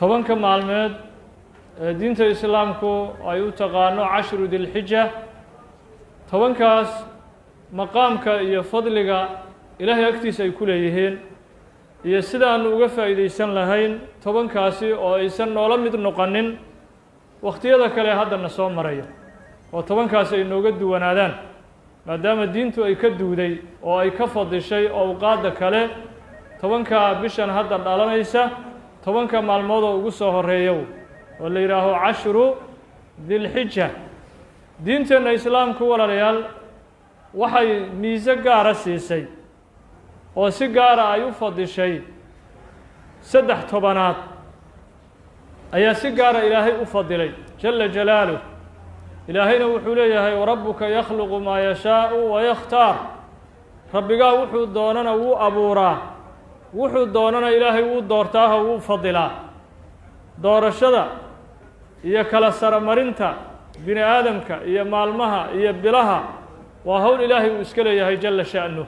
Tobanka maalmeed ee diinta islaamku ay u taqaano cashru dilxija, tobankaas maqaamka iyo fadliga Ilaahay agtiisa ay ku leeyihiin iyo sidaanu uga faa'iidaysan lahayn tobankaasi oo aysan noola mid noqonin wakhtiyada kale haddana soo maraya, oo tobankaasi ay nooga duwanaadaan, maadaama diintu ay ka duuday oo ay ka fadishay owqaadda kale. Tobanka bishan hadda dhalanaysa, tobanka maalmood oo ugu soo horeeya oo la yidhaaho cashru dilxija, diinteenna islaamku, walaalayaal, waxay miise gaara siisay oo si gaara ay u fadishay. Saddex tobanaad ayaa si gaara Ilaahay u fadilay jala jalaaluh. Ilaahayna wuxuu leeyahay: "Warabuka yakhluqu maa yashaau wayakhtaar." Rabbigaa wuxuu doonana wuu abuuraa, wuxuu doonana Ilaahay wuu doortaaho wuu fadilaa. Doorashada iyo kala saramarinta bini aadamka iyo maalmaha iyo bilaha waa hawl Ilaahay uu iska leeyahay jala sha'nuh.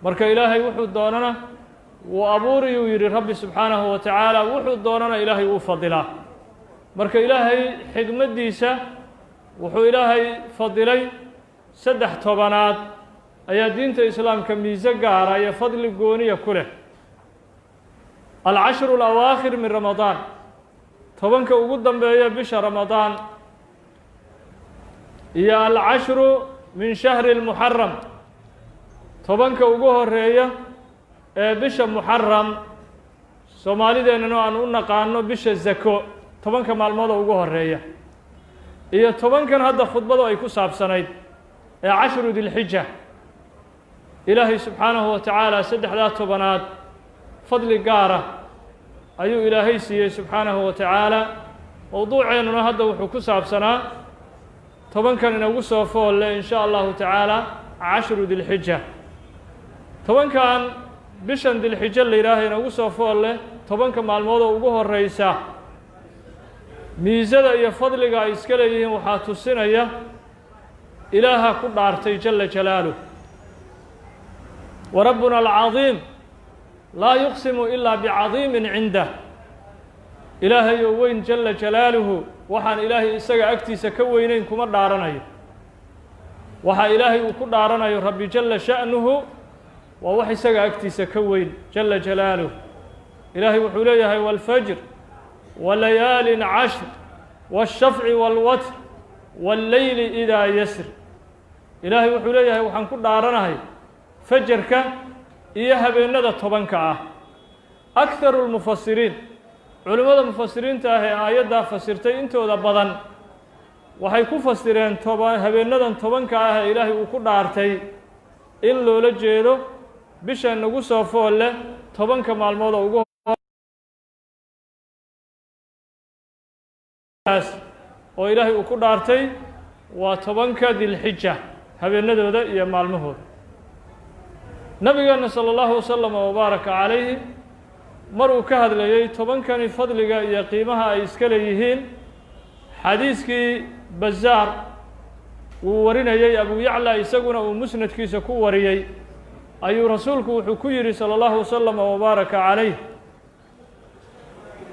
Marka Ilaahay wuxuu doonana wuu abuuriyuu yidhi Rabbi subxaanahu wa tacaala, wuxuu doonana Ilaahay wuu fadilaa. Marka Ilaahay xigmaddiisa wuxuu Ilaahay fadilay saddex tobanaad ayaa diinta islaamka miise gaara iyo fadli gooniya ku leh: alcashru alawaakhir min Ramadaan, tobanka ugu dambeeya bisha Ramadaan, iyo alcashru min shahri lmuxaram, tobanka ugu horeeya ee bisha Muxaram, Soomaalideennana aan u naqaano bisha Zako, tobanka maalmood oo ugu horeeya, iyo tobankan hadda khudbadu ay ku saabsanayd ee cashru dilxija. Ilaahay subxaanahu wa tacaala saddexdaa tobanaad fadli gaara ayuu Ilaahay siiyey subxaanahu wa tacaala. Mowduuceennuna hadda wuxuu ku saabsanaa tobankan inagu soo foolle, in sha Allahu tacaala, cashru dilxija, tobankan bishan dilxijo la yidhaaha inagu soo fool leh, tobanka maalmood oo ugu horeysa. Miisada iyo fadliga ay iska leeyihiin waxaa tusinaya Ilaaha ku dhaartay jala jalaaluh. Wa rabbuna alcadiim laa yuqsimu ilaa bicadiimin cindah. Ilaahay oo weyn jala jalaaluhu waxaan Ilaahay isaga agtiisa ka weyneyn kuma dhaaranayo. Waxa Ilaahay uu ku dhaaranayo Rabbi jala sha'nuhu waa wax isaga agtiisa ka weyn jala jalaaluh. Ilaahay wuxuu leeyahay: "Wاlfajr walayaalin cashr wاshafci wاlwatr wاlleyli idaa yasr." Ilaahay wuxuu leeyahay: waxaan ku dhaaranahay fajarka iyo habeenada tobanka ah. Akharu lmufasiriin, culimmada mufasiriinta ah ee aayaddaa fasirtay intooda badan, waxay ku fasireen toba habeenadan tobanka ah ee Ilaahay uu ku dhaartay in loola jeedo bisha nagu soo fool leh, tobanka maalmood oo ugu oo Ilaahay uu ku dhaartay waa tobanka dilxija, habeenadooda iyo maalmahooda. Nabigeena sala allahu wasalama wabaaraka calayhi mar uu ka hadlayey tobankani fadliga iyo qiimaha ay iska leeyihiin, xadiiskii Bazaar wuu warinayey, Abu Yacla isaguna uu musnadkiisa ku wariyey, ayuu rasuulku wuxuu ku yidhi sala allahu wasalama wabaaraka calayh: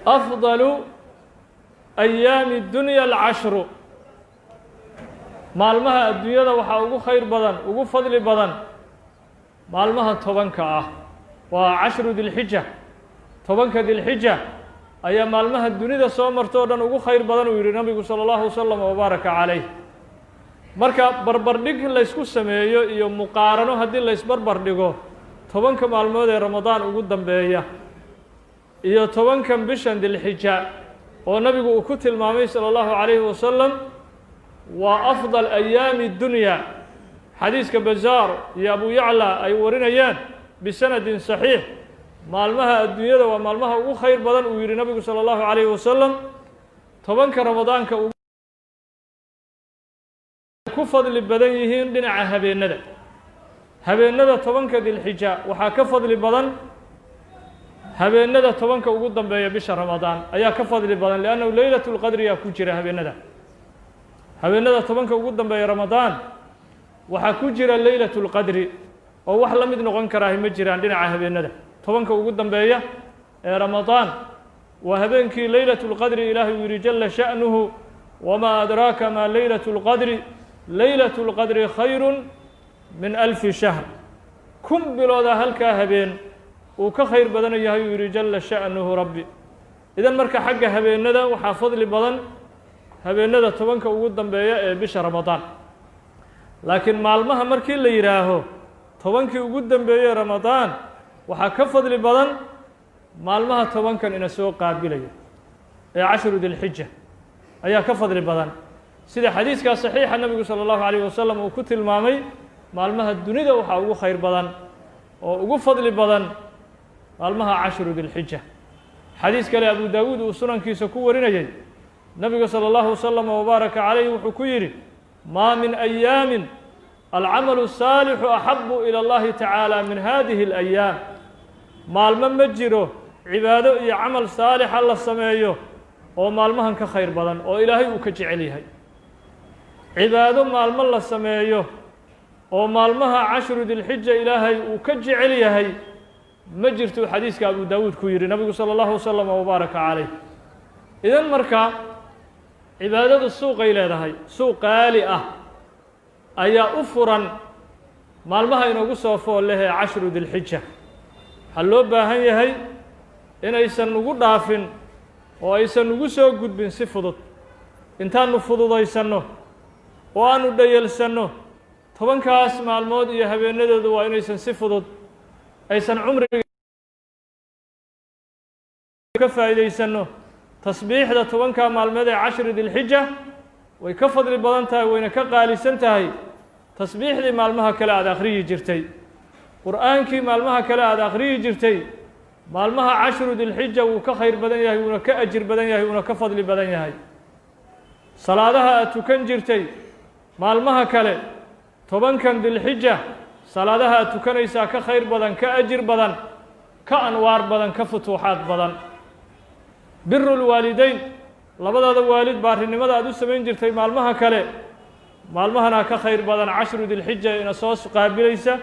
"Afdalu ayaami dunya alcashru." Maalmaha adduunyada waxaa ugu khayr badan, ugu fadli badan maalmaha tobanka ah, waa cashru dilxija. Tobanka dilxija ayaa maalmaha dunida soo marto o dhan ugu khayr badan, uu yidhi nabigu sala allahu wasalam wabaaraka calayh. Marka barbardhig laysku sameeyo iyo muqaarano haddii laysbarbar dhigo tobanka maalmood ee Ramadaan ugu dambeeya iyo tobankan bishan dilxija oo nabigu uu ku tilmaamay sala allahu calayhi wasalam waa afdal ayaami dunya, xadiiska Bazaar iyo Abu Yacla ay warinayaan bisanadin saxiix, maalmaha adduunyada waa maalmaha ugu khayr badan, uu yidhi nabigu sala allahu calayhi wasalam, tobanka Ramadaanka ku fadli badan yihiin dhinaca habeenada. Habeenada tobanka dilxija waxaa ka fadli badan habeenada tobanka ugu dambeeya bisha Ramadaan ayaa ka fadli badan, liannahu leylat lqadriyaa ku jira habeenada. Habeenada tobanka ugu dambeeya Ramadaan waxaa ku jira leylat lqadri, oo wax la mid noqon karaahi ma jiraan dhinaca habeenada tobanka ugu dambeeya ee Ramadaan. Waa habeenkii leylat اlqadri ilaahay uu yidhi jala sha'nuhu: wamaa adraaka maa leylat اlqadri, leylat اlqadri khayru min alfi shahr. 1000 bilooda halkaa habeen uu ka khayr badan yahay, uu yidhi jala sha'nuhu rabbi. Idan marka xagga habeenada waxaa fadli badan habeenada 10ka ugu dambeeya ee bisha Ramadaan, laakiin maalmaha markii la yidhaaho 10kii ugu dambeeyey Ramadaan waxaa ka fadli badan maalmaha 10kan ina soo qaabilaya ee cashru dilxija ayaa ka fadli badan, sida xadiiskaa saxiixa nabigu salى اllahu alayh wasalam uu ku tilmaamay. Maalmaha dunida waxaa ugu khayr badan oo ugu fadli badan maalmaha cashru dilxija. Xadiis kale Abu Daawuud uu sunankiisa ku warinayay, nabiga salى اllahu wasalam wabaaraka calayh wuxuu ku yidhi: maa min ayaamin alcamalu الsaalixu axabu ilى اllahi tacaala min hadihi اlayaam. Maalmo ma jiro cibaado iyo camal saalixa la sameeyo oo maalmahan ka khayr badan oo Ilaahay uu ka jecel yahay. Cibaado maalmo la sameeyo oo maalmaha cashru dilxija Ilaahay uu ka jecel yahay ma jirto, xadiiska Abu Daawuud ku yidhi nabigu salى اllahu wasalam wabaaraka calayh. Idan marka cibaadadu suuqay leedahay, suuq qaali ah ayaa u furan maalmaha inoogu soo fool leh ee cashru dilxija. Waxaa loo baahan yahay inaysan nugu dhaafin oo aysan nugu soo gudbin si fudud. Intaanu fududaysanno oo aanu dhayalsanno 10kaas maalmood iyo habeenadoodu, waa inaysan si fudud aysan cumriga ka faa'iidaysanno. Tasbiixda 10kaa maalmeed ee cashri dilxija way ka fadli badan tahay, wayna ka qaalisan tahay tasbiixdii maalmaha kale aada akhriyi jirtay. Qur'aankii maalmaha kale aada akhriyi jirtay, maalmaha cashru dilxija wuu ka khayr badan yahay, wuuna ka ajir badan yahay, wuuna ka fadli badan yahay. Salaadaha aad tukan jirtay maalmaha kale, 10kan dilxija salaadaha aad tukanaysaa ka khayr badan, ka ajir badan, ka anwaar badan, ka futuuxaad badan. Biru lwaalideyn, labadaada waalid baarinimada aad u samayn jirtay maalmaha kale, maalmahanaa ka khayr badan cashru dilxija ina soo qaabilaysa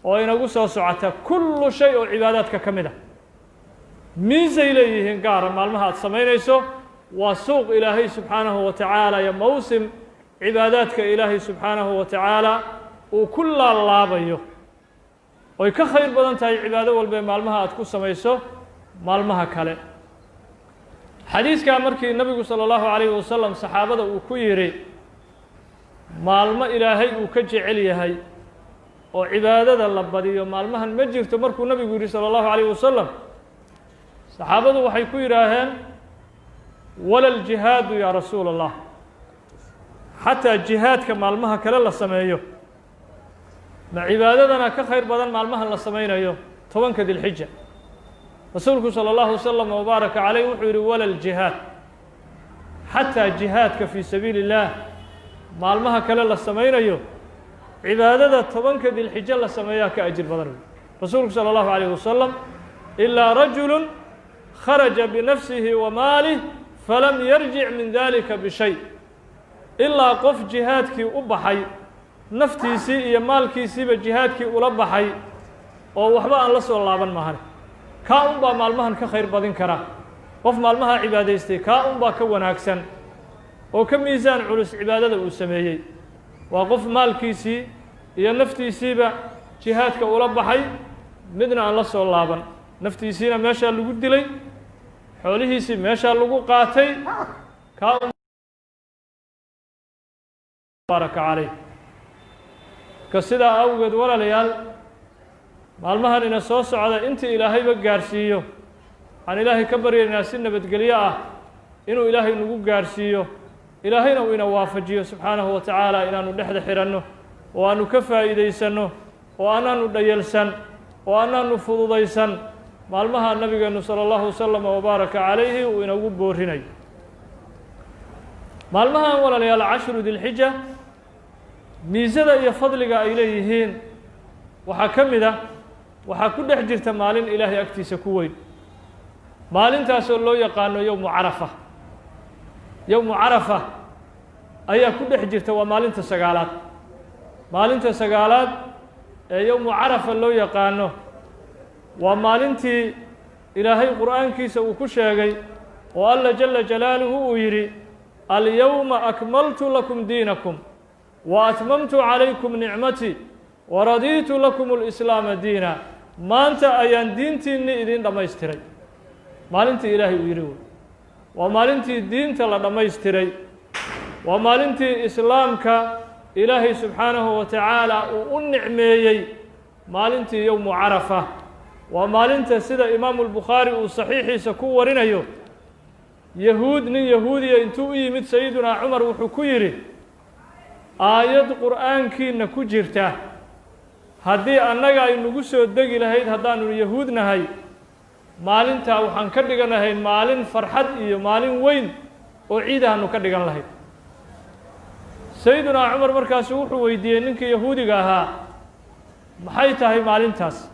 oo inagu soo socota. Kullu shay oo cibaadaadka ka mid a miisay leeyihiin gaara maalmaha aad samaynayso. Waa suuq Ilaahay subxaanahu wa tacaala iyo mowsim cibaadaadka Ilaahay subxaanahu wa tacaala uu ku laalaabayo, oy ka khayr badan tahay cibaado walba ee maalmaha aad ku samayso maalmaha kale. Xadiiskaa markii nabigu salى اllahu alayhi wasalam saxaabada uu ku yidhi maalmo Ilaahay uu ka jecel yahay oo cibaadada la badiyo maalmahan ma jirto, markuu nabigu yidhi salى اllahu alayh wasalam, saxaabadu waxay ku yidhaaheen: wala ljihaadu yaa rasuula allah? Xataa jihaadka maalmaha kale la sameeyo, ma cibaadadana ka khayr badan maalmahan la samaynayo 10ka dilxija? Rasuulku salى اllahu wasalam wabaaraka caleyh wuxuu yidhi: wala ljihaad. Xataa jihaadka fii sabiili اllah maalmaha kale la samaynayo, cibaadada 10ka dilxijo la sameeyaa ka ajir badan wey rasuulku salى اllahu alayh wasalam. Ilaa rajulu kharaja binafsihi wa maalih falam yarjic min dalika bishay, ilaa qof jihaadkii u baxay, naftiisii iyo maalkiisiiba jihaadkii ula baxay oo waxba aan la soo laaban mahan, kaa un baa maalmahan ka khayr badin kara. Qof maalmaha cibaadaystay, kaa un baa ka wanaagsan oo ka miisaan culus cibaadada uu sameeyey. Waa qof maalkiisii iyo naftiisiiba jihaadka ula baxay, midna aan la soo laaban. Naftiisiina meeshaa lagu dilay, xoolihiisii meeshaa lagu qaatay, kaa un baaraka caleyh. Ka sidaa awgeed, walaalayaal, maalmahan ina soo socda intii Ilaahayba gaarsiiyo, waxaan Ilaahay ka baryaynaa si nabadgelyo ah inuu Ilaahay nagu gaarsiiyo, Ilaahayna uu ina waafajiyo subxaanahu wa tacaala inaanu dhexda xidhanno oo aanu ka faa'iidaysanno oo anaanu dhayalsan oo anaanu fududaysan maalmaha nabigeennu salى اllahu wasalam wabaaraka calayhi uu inagu boorinayo. Maalmahan, walaalayaal, cashru dilxija miisada iyo fadliga ay leeyihiin waxaa ka mid ah waxaa ku dhex jirta maalin Ilaahay agtiisa ku weyn, maalintaasoo loo yaqaano yowmu Carafa. Yowmu Carafa ayaa ku dhex jirta. Waa maalinta sagaalaad, maalinta sagaalaad ee yowmu Carafa loo yaqaano. Waa maalintii Ilaahay qur'aankiisa uu ku sheegay oo Alla jala jalaaluhu uu yidhi: "Alyowma akmaltu lakum diinakum wa atmamtu calaykum nicmatii wa radiitu lakum alislaama diina." Maanta ayaan diintiinnii idiin dhammaystiray. Maalintii Ilaahay uu yidhi wey waa maalintii diinta la dhammaystiray, waa maalintii islaamka Ilaahay subxaanahu wa tacaala uu u nicmeeyey, maalintii yowmu Carafa. Waa maalinta, sida Imaamu Albukhaari uu saxiixiisa ku warinayo, yahuud nin yahuudiya intuu u yimid Sayidunaa Cumar wuxuu ku yidhi: "Aayad qur'aankiina ku jirta haddii annaga ay nagu soo degi lahayd, haddaanu yahuud nahay, maalintaa waxaan ka dhigan lahayn maalin farxad iyo maalin weyn oo ciidaanu ka dhigan lahayd." Sayidunaa Cumar markaasu wuxuu weydiiyey ninkii yahuudiga ahaa: "Maxay tahay maalintaas?"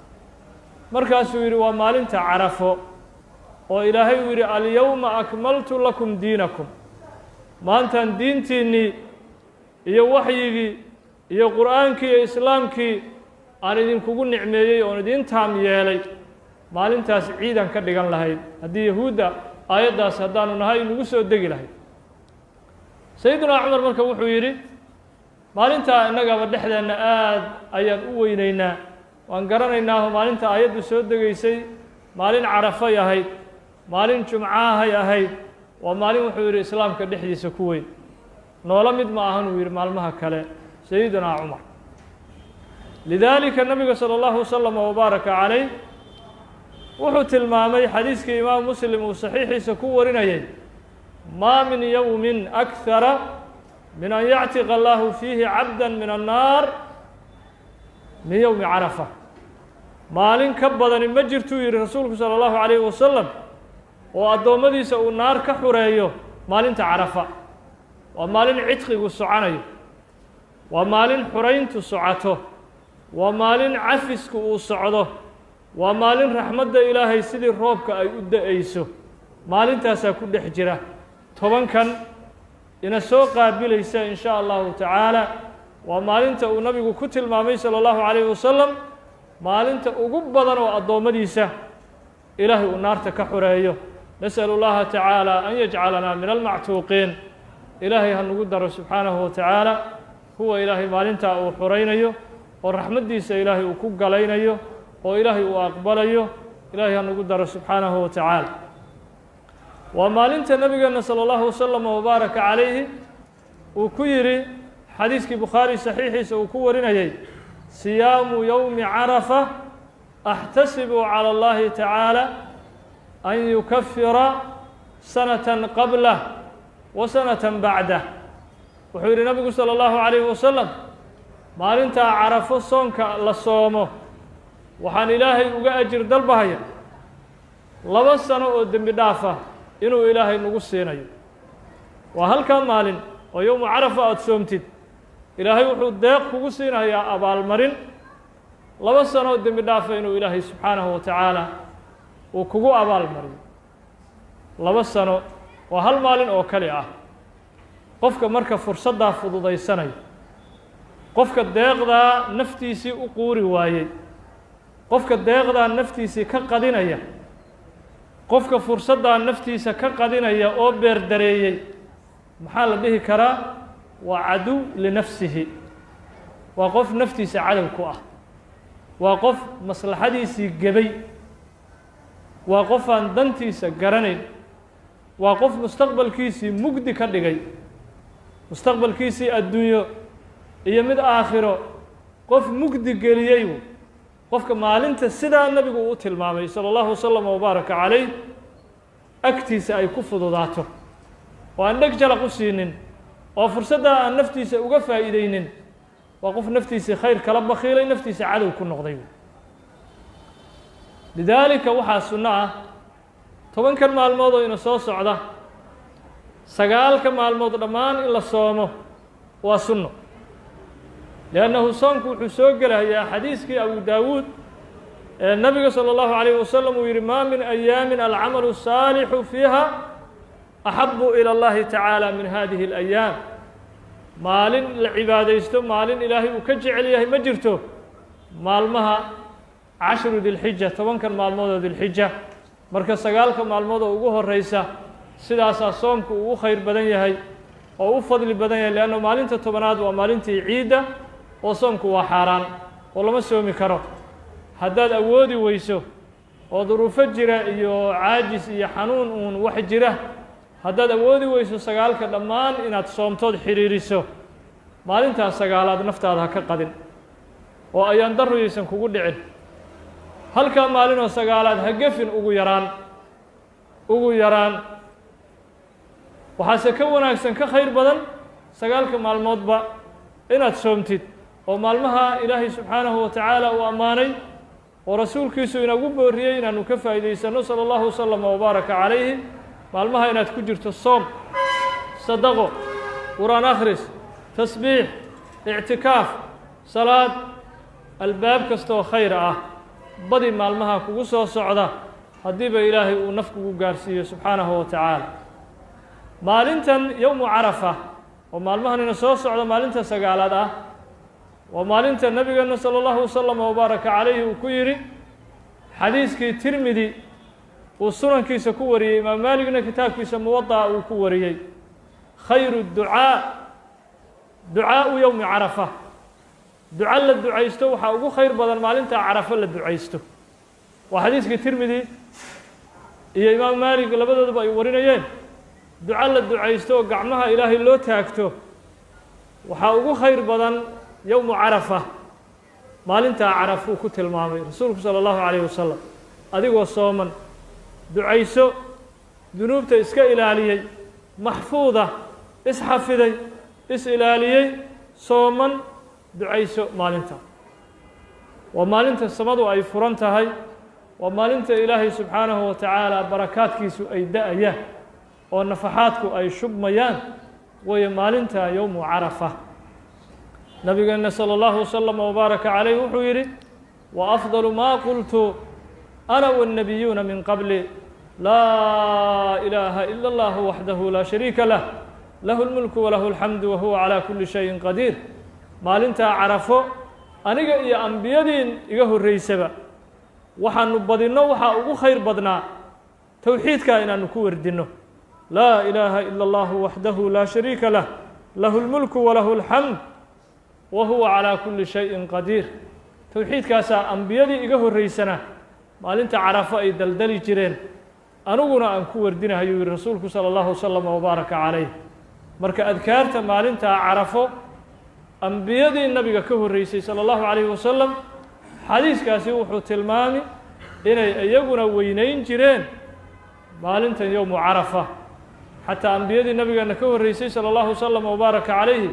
Markaasuu yidhi: "Waa maalinta Carafo oo Ilaahay uu yidhi: 'Alyowma akmaltu lakum diinakum.' Maantaan diintiinnii iyo waxyigii iyo qur'aankii iyo islaamkii aan idinkugu nicmeeyey oon idiin taam yeelay. Maalintaas ciidan ka dhigan lahayd haddii yahuudda aayaddaas haddaanu nahay nagu soo degi lahayd." Sayidunaa Cumar marka wuxuu yidhi: "Maalintaa innagaba dhexdeenna aad ayaan u weynaynaa, waan garanaynaaho maalinta aayaddu soo degaysay maalin Carafay ahayd, maalin jumcahay ahayd. Waa maalin," wuxuu yidhi, "islaamka dhexdiisa ku weyn, noola mid ma ahan," uu yidhi, "maalmaha kale." Sayidunaa Cumar lidaalika nabiga salى allahu wasalama wabaaraka calayh wuxuu tilmaamay xadiiskii Imaam Muslim uu saxiixiisa ku warinayay: "Maa min yowmin akhara min an yactiqa allahu fiihi cabda min annaar min yowmi Carafa." Maalin ka badani ma jirtuu yidhi rasuulku salى allahu calayhi wasalam oo addoommadiisa uu naar ka xureeyo maalinta Carafa. Waa maalin cidqigu soconayo, waa maalin xurayntu socoto, waa maalin cafisku uu socdo, waa maalin raxmadda Ilaahay sidii roobka ay u da-ayso. Maalintaasaa ku dhex jira tobankan ina soo qaabilaysa in shaa Allahu tacaala. Waa maalinta uu nabigu ku tilmaamay sala allahu calayhi wasalam maalinta ugu badan oo addoommadiisa Ilaahay uu naarta ka xureeyo. Nas'alu llaha tacaala an yajcalanaa min almactuuqiin. Ilaahay ha nagu daro subxaanahu wa tacaala kuwa Ilaahay maalintaa uu xuraynayo oo raxmaddiisa Ilaahay uu ku galaynayo oo Ilaahay uu aqbalayo. Ilaahay ha nagu daro subxaanahu wa tacaala. Waa maalinta nabigeenna salى allahu wasalama wabaaraka calayhi uu ku yidhi xadiiskii Bukhaari saxiixiisa uu ku warinayay: "Siyaamu yowmi Carafa axtasibu calى اllahi tacaala an yukafira sanatan qablah wa sanatan bacdah." Wuxuu yidhi nabigu salى allahu calayhi wasalam: "Maalintaa Carafo soonka la soomo waxaan Ilaahay uga ajir dalbahaya 2 sano oo dembi dhaafa inuu Ilaahay nagu siinayo." Waa halkaa maalin oo yowmu Carafa aada soomtid, Ilaahay wuxuu deeq kugu siinayaa abaalmarin 2 sano oo dembi dhaafa inuu Ilaahay subxaanahu wa tacaala uu kugu abaalmariyo. 2 sano waa hal maalin oo kali ah. Qofka marka fursaddaa fududaysanaya, qofka deeqdaa naftiisii u quuri waayey, qofka deeqdaa naftiisii ka qadinaya, qofka fursaddaa naftiisa ka qadinaya oo beerdareeyey, maxaa la dhihi karaa? Waa caduw linafsihi, waa qof naftiisa cadow ku ah, waa qof maslaxadiisii gebay, waa qof aan dantiisa garanayn, waa qof mustaqbalkiisii mugdi ka dhigay, mustaqbalkiisii adduunyo iyo mid aakhiro qof mugdi geliyey. Qofka maalinta sidaa nabigu uu tilmaamay salى allahu wasalam wabaaraka calayh agtiisa ay ku fududaato oo aan dheg jalaq u siinin oo fursaddaa aan naftiisa uga faa'iideynin, waa qof naftiisii khayr kala bakhiilay, naftiisa cadow ku noqday. Lidaalika waxaa sunno ah 10kan maalmood oo ina soo socda, 9ka maalmood dhammaan in la soomo waa sunno, liannahu soonku wuxuu soo gelayaa xadiiskii Abu Daawuud ee nabiga salى اllahu عalayh wasalam uu yihi: "Maa min ayaamin alcamalu الsaalixu fiiha axabu ilى اllahi tacaala min hadihi اlayaam." Maalin la cibaadaysto, maalin Ilaahay uu ka jecel yahay ma jirto maalmaha cashru dilxija, 10kan maalmood oo dilxija. Marka 9ka maalmood oo ugu horeysa sidaasaa soomku uu u khayr badan yahay oo u fadli badan yahay, leanna maalinta 10aad waa maalintii ciidda oo soomku waa xaaraan oo lama soomi karo. Haddaad awoodi weyso oo duruufo jira iyo caajis iyo xanuun uun wax jira, haddaad awoodi weyso 9ka dhammaan inaad soomtood xidhiiriso, maalintaas 9aad naftaada ha ka qadin oo ayaan darruyaysan kugu dhicin. Halkaa maalinoo 9aad ha gefin ugu yaraan, ugu yaraan. Waxaase ka wanaagsan, ka khayr badan 9ka maalmoodba inaad soomtid, oo maalmaha Ilaahay subxaanahu wa tacaala uu ammaanay oo rasuulkiisu inagu booriyey inaanu ka faa'iidaysanno sala allahu wasalama wabaaraka calayhi. Maalmaha inaad ku jirto soom, sadaqo, qur-aan akhris, tasbiix, ictikaaf, salaad, albaab kastaoo khayr ah badi maalmaha kugu soo socda, haddiiba Ilaahay uu naf kugu gaarsiiyo subxaanahu wa tacaala. Maalintan yowmu Carafa oo maalmahanina soo socda, maalinta 9aad ah, waa maalinta nabigeena sala allahu wasalama wabaaraka calayhi uu ku yidhi xadiiskii Tirmidi uu sunankiisa ku wariyey, Imaam Maaligna kitaabkiisa Muwada'a uu ku wariyey: khayru ducaa ducaau yowmi Carafa. Duco la ducaysto waxaa ugu khayr badan maalinta Carafo la ducaysto. Waa xadiiskii Tirmidi iyo Imaam Maalik labadooduba ay warinayeen. Duco la ducaysto oo gacmaha Ilaahay loo taagto waxaa ugu khayr badan yowmu Carafa, maalintaa Carafuu ku tilmaamay rasuulku sala allahu calayhi wasalam. Adigoo sooman ducayso, dunuubta iska ilaaliyey, maxfuuda isxafiday, is ilaaliyey, sooman, ducayso maalinta. Waa maalinta samadu ay furan tahay, waa maalinta Ilaahay subxaanahu wa tacaala barakaadkiisu ay da-ayaan oo nafaxaadku ay shubmayaan, wayo maalinta yowmu Carafa. Nabigeena sala allahu wasalama wabaaraka calayh wuxuu yidhi: wa afdalu maa qultu ana wاnnabiyuuna min qabli laa ilaaha ila اllahu waxdahu laa shariika lah, lahu اlmulku walahu alxamdu wahuwa calaa kuli shayin qadiir. Maalintaa Carafo aniga iyo ambiyadiin iga horreysaba waxaanu badinno waxaa ugu khayr badnaa towxiidkaa inaanu ku wardinno: laa ilaaha ila اllahu waxdahu laa shariika lah, lahu اlmulku walahu alxamd wa huwa calaa kuli shayin qadiir. Towxiidkaasaa ambiyadii iga horreysana maalinta Carafo ay daldali jireen, aniguna aan ku wardinahayuu yihi rasuulku sala allahu wasalama wabaaraka calayh. Marka adkaarta maalintaa Carafo ambiyadii nabiga ka horreysay sala allahu calayhi wasalam, xadiiskaasi wuxuu tilmaami inay iyaguna weynayn jireen maalintan yowmu Carafa. Xataa ambiyadii nabigeena ka horreysay sala allahu wasalama wabaaraka calayhi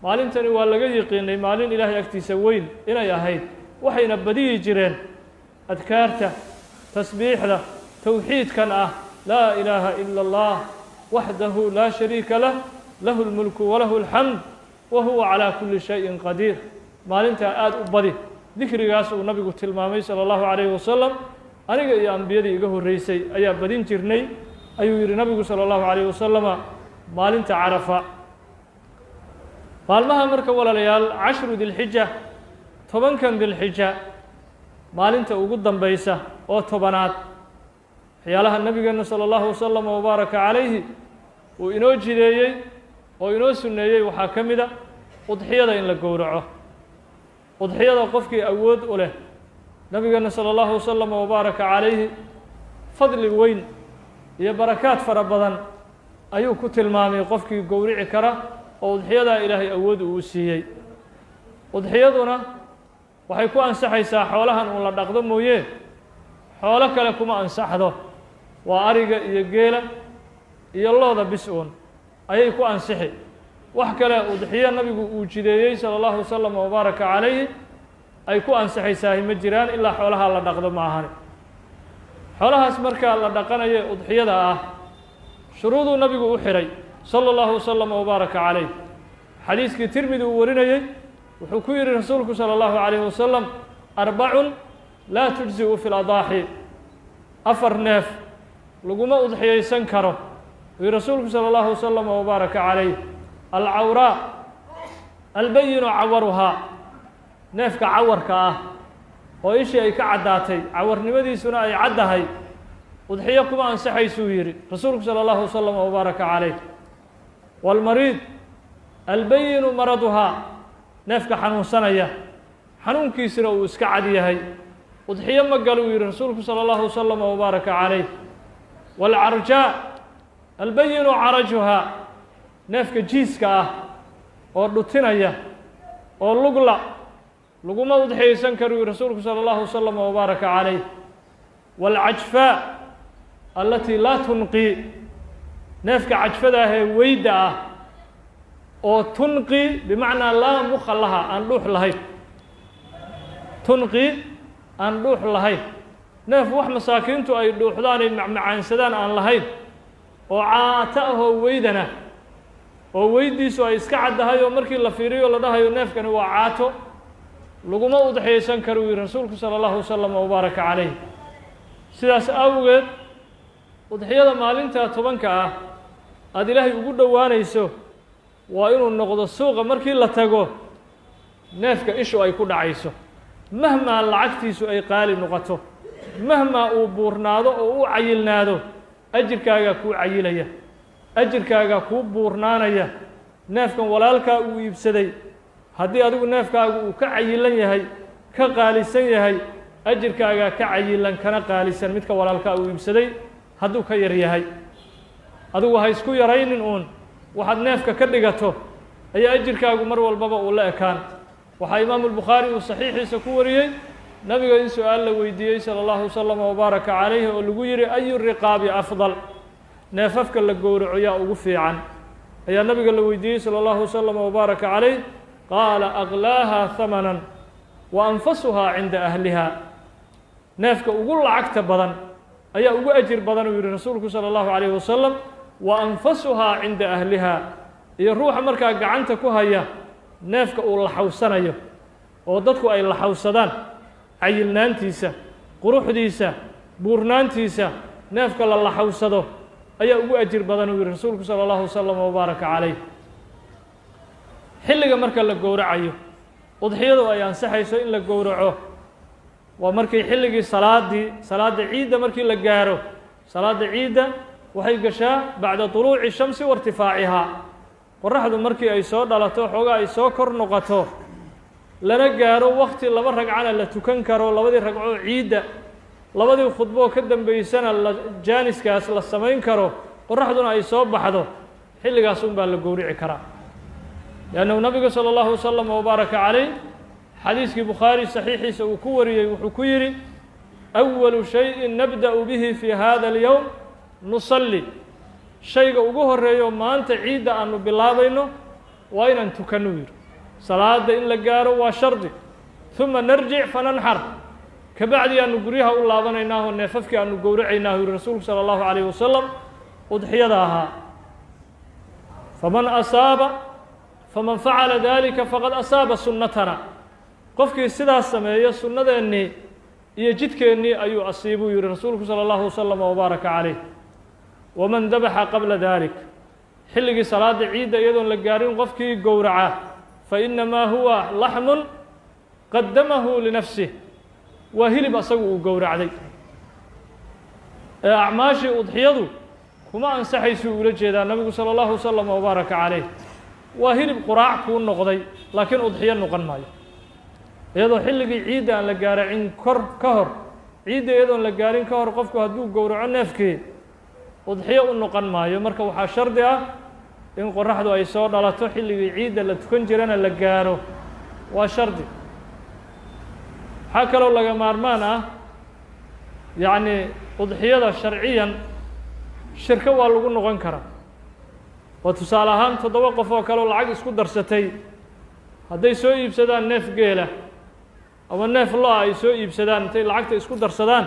maalintani waa laga yiqiinay maalin Ilaahay agtiisa weyn inay ahayd, waxayna badiyi jireen adkaarta, tasbiixda, towxiidkan ah laa ilaaha ila allah waxdahu laa shariika lah, lahu lmulku walahu alxamd wa huwa calaa kuli shayin qadiir. Maalintaa aada u badi dikrigaas uu nabigu tilmaamay sala allahu calayhi wasalam. Aniga iyo ambiyadii iga horreysay ayaa badin jirnay, ayuu yidhi nabigu sala allahu calayhi wasalama, maalinta Carafa. Maalmaha marka walaalayaal, cashru Dilxija, 10kan Dilxija, maalinta ugu dambaysa oo 10aad, waxyaalaha nabigeena sala allahu wasalama wabaaraka calayhi uu inoo jideeyey oo inoo sunneeyey waxaa ka mid a udxiyada in la gowraco. Udxiyada qofkii awood u leh, nabigeena sala allahu wasalama wabaaraka calayhi fadli weyn iyo barakaad fara badan ayuu ku tilmaamay qofkii gowrici kara oo udxiyadaa Ilaahay awood uu u siiyey. Udxiyaduna waxay ku ansaxaysaa xoolahan uun la dhaqdo mooye, xoolo kale kuma ansaxdo. Waa ariga iyo geela iyo looda bis uun ayay ku ansixi. Wax kale udxiyo nabigu uu jideeyey sala allahu wasalama wabaaraka calayhi ay ku ansaxaysaahi ma jiraan, ilaa xoolaha la dhaqdo ma ahani. Xoolahaas markaa la dhaqanayo udxiyada ah shuruuduu nabigu u xidhay sala allahu wasalama wabaaraka calayh. Xadiiskii Tirmidi uu warinayey wuxuu ku yidhi rasuulku sala allahu calayhi wasalam: arbacun laa tujzi'u fi ladaaxi, 4 neef laguma udxiyaysan karo, uu yihi rasuulku sala allahu wasalama wabaaraka calayh. Alcawraa albayinu cawaruhaa, neefka cawarka ah oo ishii ay ka caddaatay, cawarnimadiisuna ay caddahay, Udxiyo kuma ansaxaysuu yidhi rasuulku sala allahu wasalam wabaaraka calayh. Waalmariid albayinu maraduhaa, neefka xanuunsanaya xanuunkiisina uu iska cad yahay, udxiyo ma galuu yidhi rasuulku sala allahu wasalam wabaaraka calayh. Waalcarjaa albayinu carajuhaa, neefka jiiska ah oo dhutinaya oo lugla laguma udxiyaysan karuu yihi rasuulku sala allahu wasalam wabaaraka calayh. Waalcajfaa allatii laa tunqi, neefka cajfada ah ee weyda ah oo tunqi bimacnaa laa mukha laha, aan dhuux lahayn, tunqi aan dhuux lahayn, neef wax masaakiintu ay dhuuxdaan ay macmacaansadaan aan lahayn oo caata ahoo weydana oo weydiisu ay iska caddahay oo markii la fiiriyo la dhahayo neefkani waa caato, laguma udxiyaysan karuu yihi rasuulku sala allahu wasalam wabaaraka calayh. Sidaas awgeed udxiyada maalinta 10-ka ah aada Ilaahay ugu dhowaanayso waa inuu noqdo suuqa markii la tago neefka ishu ay ku dhacayso, mahmaa lacagtiisu ay qaali noqoto, mahmaa uu buurnaado oo u cayilnaado, ajirkaagaa kuu cayilaya, ajirkaagaa kuu buurnaanaya. Neefkan walaalkaa uu iibsaday haddii adigu neefkaagu uu ka cayilan yahay, ka qaalisan yahay, ajirkaagaa ka cayilan kana qaalisan midka walaalkaa uu iibsaday hadduu ka yar yahay. Adigu ha isku yaraynin uun, waxaad neefka ka dhigato ayaa ajirkaagu mar walbaba uu la ekaan. Waxaa Imaamu Albukhaari uu saxiixiisa ku wariyey nabiga in su-aal la weydiiyey sala allahu wasalam wabaaraka calayhi oo lagu yidhi: ayu riqaabi afdal, neefafka la gowraco yaa ugu fiican, ayaa nabiga la weydiiyey sala allahu wasalam wabaaraka calayh. Qaala: aqlaaha hamanan wa anfasuhaa cinda ahliha. Neefka ugu lacagta badan ayaa ugu ajir badan, uu yihi rasuulku sala allahu calayhi wasalam, wa anfasuhaa cinda ahliha, iyo ruuxa markaa gacanta ku haya neefka uu laxawsanayo oo dadku ay laxawsadaan cayilnaantiisa, quruxdiisa, buurnaantiisa, neefka la laxawsado ayaa ugu ajir badan, uu yihi rasuulku sala allahu wasalam wabaaraka calayh. Xilliga marka la gowracayo udxiyadu ay ansaxayso in la gowraco waa markii xilligii salaaddii, salaadda ciidda markii la gaaro. Salaadda ciidda waxay gashaa bacda طuluuci shamsi wa irtifaacihaa, qoraxdu markii ay soo dhalato, xoogaa ay soo kor noqoto, lana gaaro wakti 2 ragcana la tukan karo, labadii ragcoo ciidda, labadii khudboo ka dambeysana la jaaniskaas la samayn karo, qoraxduna ay soo baxdo, xilligaas un baa la gowrici karaa. Liannahu nabigu sala allahu wasalam wabaaraka calayh xadiiskii Bukhaari saxiixiisa uu ku wariyey wuxuu ku yidhi: awalu shayin nabda'u bihi fii hada alyowm nusalli, shayga ugu horeeyo maanta ciidda aanu bilaabayno waa inaan tukanno, yidhi. Salaada in la gaaro waa shardi. Uma narjic fananxar, kabacdi aanu guryaha u laabanaynaahoo neefafkii aanu gowracaynaahu, yihi rasuulku sala allahu calayhi wasalam udxiyada ahaa. Faman asaaba, faman facala dalika faqad asaaba sunnatana, qofkii sidaas sameeya sunnadeennii iyo jidkeennii ayuu asiibuu, yihi rasuulku sala allahu wasalam wabaaraka calayh. Waman dabaxa qabla dalik, xilligii salaada ciidda iyadoon la gaarin qofkii gowraca, fa innamaa huwa laxmun qadamahu linafsih, waa hilib asagu uu gowracday ee acmaashii udxiyadu kuma ansaxaysuu ula jeedaa nabigu sala allahu wasalam wabaaraka calayh. Waa hilib quraac kuu noqday, laakiin udxiyo noqon maayo. Iyadoo xilligii ciidda aan la gaaracin kor ka hor, ciidda iyadoon la gaarin ka hor qofku hadduu gowraco neefkii, udxiyo u noqon maayo. Marka waxaa shardi ah in qoraxdu ay soo dhalato, xilligii ciidda la tukan jirana la gaaro, waa shardi. Waxaa kaloo laga maarmaan ah, yacni udxiyada sharciyan shirko waa lagu noqon karaa. Oo tusaale ahaan 7 qof oo kale oo lacag isku darsatay hadday soo iibsadaan neef geela ama neef lo-a ay soo iibsadaan, intay lacagta isku darsadaan,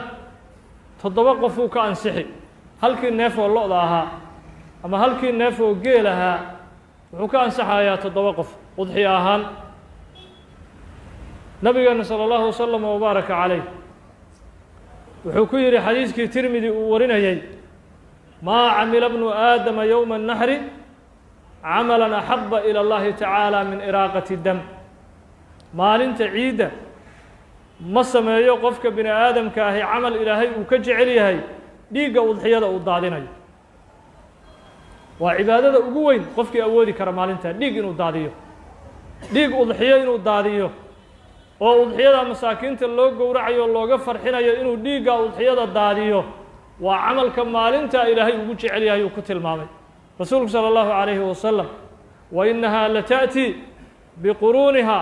7 qofuu ka ansixi. Halkii neef oo lo-da ahaa ama halkii neef oo geel ahaa wuxuu ka ansaxayaa 7 qof udxiyo ahaan. Nabigeena sala allahu wasalam wabaaraka calayh wuxuu ku yidhi xadiiskii Tirmidi uu warinayey: maa camila bnu aadama yowma annaxri camalan axaba ilى اllahi tacaala min iraaqati dam. Maalinta ciidda ma sameeyo qofka bini aadamka ahi camal Ilaahay uu ka jecel yahay Dhiigga udxiyada uu daadinayo waa cibaadada ugu weyn qofkii awoodi kara maalintaa dhiig inuu daadiyo, dhiig udxiyo inuu daadiyo, oo udxiyada masaakiinta loo gowracayo looga farxinayo inuu dhiigga udxiyada daadiyo, waa camalka maalintaa Ilaahay ugu jecel yahay uu ku tilmaamay rasuulku salى اllahu عalayhi wasalam. Wa inahaa lata'tii biquruuniha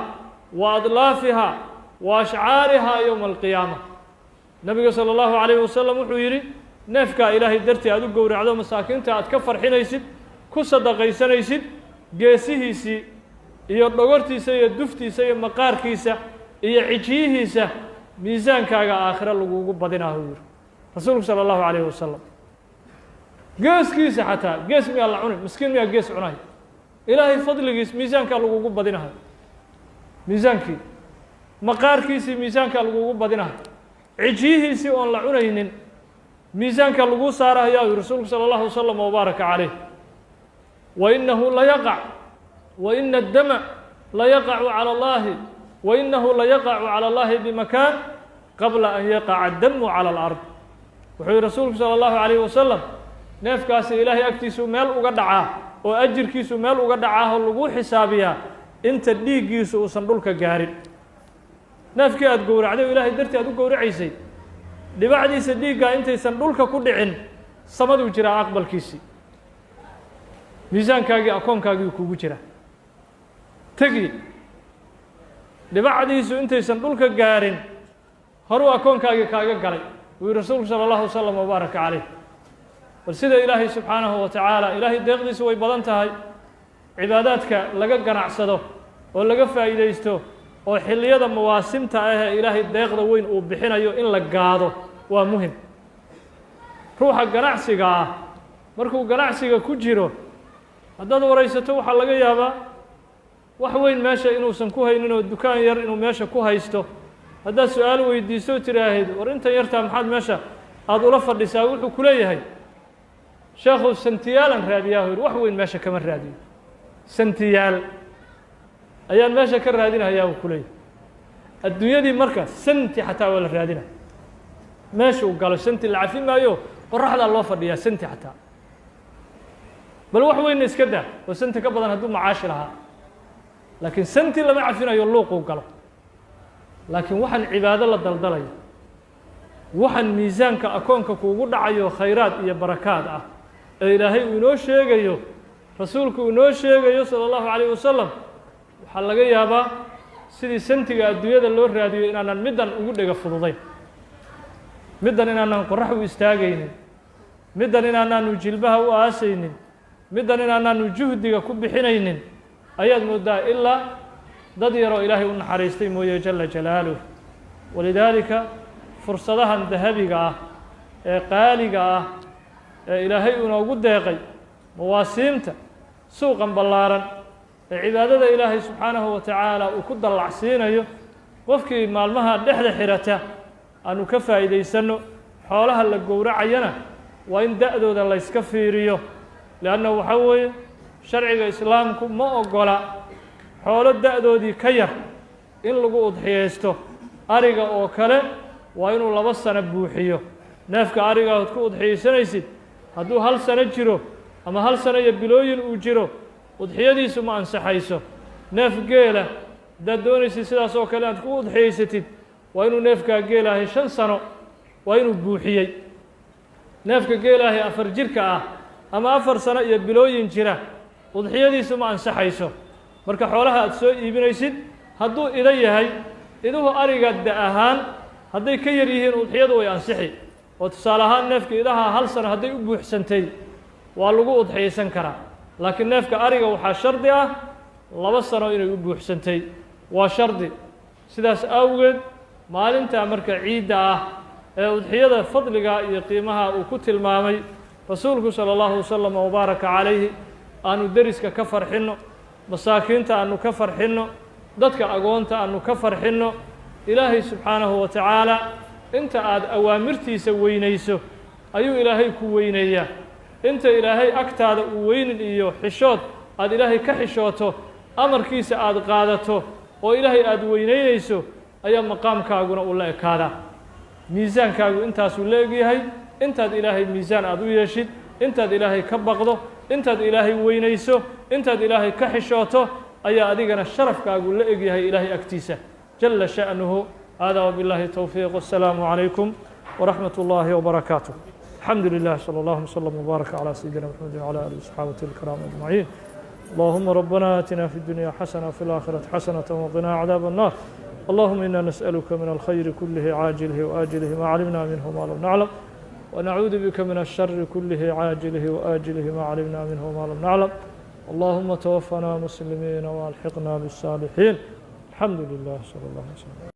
wa adlaafiha wa ashcaariha yowma alqiyaama. Nabiga salى اllahu عalayhi wasalam wuxuu yidhi, neefkaa Ilaahay dartii aad u gowracdo, masaakiinta aad ka farxinaysid, ku sadaqaysanaysid, geesihiisii iyo dhogortiisa iyo duftiisa iyo maqaarkiisa iyo cijiyihiisa miisaankaaga aakhiro lagugu badinaa, uu yihi rasuulku salى اllahu عalayhi wasalam. Geeskiisa xataa, gees miyaa la cuni? Miskiin miyaa gees cunay? Ilaahay fadligiis miisaankaa lagugu badinahay, miisaankii maqaarkiisii miisaankaa lagugu badinahay, cijiyihiisii oon la cunaynin miisaanka laguu saarahayaa, uu yihi rasuulku salى اllahu wasalam wabaaraka calayh. Wa inahu layaqac, wa ina addama layaqacu calى اllahi, wa inahu layaqacu calى اllahi bimakaan qabla an yaqaca addamu calى alard. Wuxuu yihi rasuulku salى اllahu عalayh wasalam, neefkaasi Ilaahay agtiisuu meel uga dhacaa oo ajirkiisu meel uga dhacaa oo laguu xisaabiyaa inta dhiiggiisu uusan dhulka gaarin. Neefkii aada gowracday oo Ilaahay dartii aad u gowracaysay, dhibacdiisa dhiiggaa intaysan dhulka ku dhicin samaduu jiraa aqbalkiisii, miisaankaagii akoonkaagii kugu jira tegi. Dhibacdiisu intaysan dhulka gaarin horuu akoonkaagii kaaga galay, wuu yihi rasuulku salى اllahu wasalam wabaaraka calayh. Bal sida Ilaahay subxaanahu wa tacaala, Ilaahay deeqdiisu way badan tahay. Cibaadaadka laga ganacsado oo laga faa'iidaysto oo xilliyada mawaasimta ah ee Ilaahay deeqda weyn uu bixinayo in la gaado waa muhim. Ruuxa ganacsiga ah markuu ganacsiga ku jiro, haddaad waraysato, waxaa laga yaabaa wax weyn meesha inuusan ku haynin oo dukaan yar inuu meesha ku haysto. Haddaad su-aal weydiiso, tiraahid, "War, intan yartaa maxaad meesha aada ula fadhisaa?" wuxuu ku leeyahay, "Sheekhow, santiyaalan raadiyaa." Yidhi, "Wax weyn meesha kama raadiyo, santiyaal ayaan meesha ka raadinahayaa," uu ku leeyahay. Adduunyadii marka santi xataa waa la raadinaya. Meesha uu galo santi la cafi maayo, qoraxdaa loo fadhiyaa santi xataa. Bal wax weynna iska daa oo santi ka badan hadduu macaashi lahaa, laakiin santi lama cafinayo luuquu galo. Laakiin waxaan cibaado la daldalayo, waxaan miisaanka akoonka kuugu dhacayo khayraad iyo barakaad ah ee Ilaahay uu inoo sheegayo, rasuulku uu inoo sheegayo sala allahu calayh wasalam, waxaa laga yaabaa sidii santiga adduunyada loo raadiyo inaanan middan ugu dhega fududayn, middan inaanan qorax u istaagaynin, middan inaanaanu jilbaha u aasaynin, middan inaanaanu juhdiga ku bixinaynin ayaad mooddaa, ilaa dad yaroo Ilaahay u naxariistay mooye jala jalaaluh. Walidaalika fursadahan dahabiga ah ee qaaliga ah ee Ilaahay inoogu deeqay, mawaasiimta suuqan ballaaran ee cibaadada Ilaahay subxaanahu wa tacaala uu ku dallacsiinayo qofkii maalmaha dhexda xirata, aanu ka faa'iidaysanno. Xoolaha la gowracayana waa in da-dooda layska fiiriyo, leanna waxaa weeye sharciga islaamku ma oggola xoolo da-doodii ka yar in lagu udxiyaysto. Ariga oo kale waa inuu 2 sano buuxiyo neefka ariga ood ku udxiyaysanaysid. Hadduu 1 sano jiro ama 1 sano iyo bilooyin uu jiro, udxiyadiisu ma ansaxayso. Neef geela haddaad doonaysid sidaas oo kale aad ku udxiyaysatid, waa inuu neefkaa geelaahay 5 sano waa inuu buuxiyey. Neefka geelaahay 4 jirka ah ama 4 sano iyo bilooyin jira, udxiyadiisu ma ansaxayso. Marka xoolaha aad soo iibinaysid, hadduu ido yahay, iduhu ariga da ahaan hadday ka yar yihiin, udxiyadu way ansixi. Oo tusaale ahaan neefka idaha 1 sano hadday u buuxsantay, waa lagu udxiyaysan karaa. Laakiin neefka ariga waxaa shardi ah 2 sano inay u buuxsantay, waa shardi. Sidaas awgeed maalintaa marka ciidda ah ee udxiyada fadliga iyo qiimaha uu ku tilmaamay rasuulku sala allahu wasalam wabaaraka calayhi, aanu deriska ka farxinno, masaakiinta aanu ka farxinno, dadka agoonta aanu ka farxinno. Ilaahay subxaanahu wa tacaala inta aad awaamirtiisa weynayso ayuu Ilaahay ku weyneeyaa. Inta Ilaahay agtaada uu weynin iyo xishood aada Ilaahay ka xishooto, amarkiisa aada qaadato oo Ilaahay aada weyneynayso, ayaa maqaamkaaguna uu la ekaadaa, miisaankaagu intaasuu la egyahay. Intaad Ilaahay miisaan aada u yeeshid, intaad Ilaahay ka baqdo, intaad Ilaahay weynayso, intaad Ilaahay ka xishooto, ayaa adigana sharafkaagu la egyahay Ilaahay agtiisa jala sha'nuhu. Hada wbiاllahi towfiiq. Wasalaamu calaykum wraxmat اllahi wbarakaatuh. Alxamdu lilah, slى اllah wslm wbaaraka calى sayidina mxamedi wعalى alih وصxaabati اlkiraam ajmaciin. Allahuma rabbana aatina fi اdunya xasana wfi اlaakhirati xasanata wqina cadaab الnar. Allahuma ina nasأaluka min alkhayri kulihi caajilihi waajilihi ma calimna minhu ma lam naclam, wnacuudu bika min الshari kulihi caajilihi waajilihi ma calimna minhu ma lam naclam. Allahuma twafana muslimiina walxiqna bالsaalixiin. Alxamdu lilah, slى اllah wslm.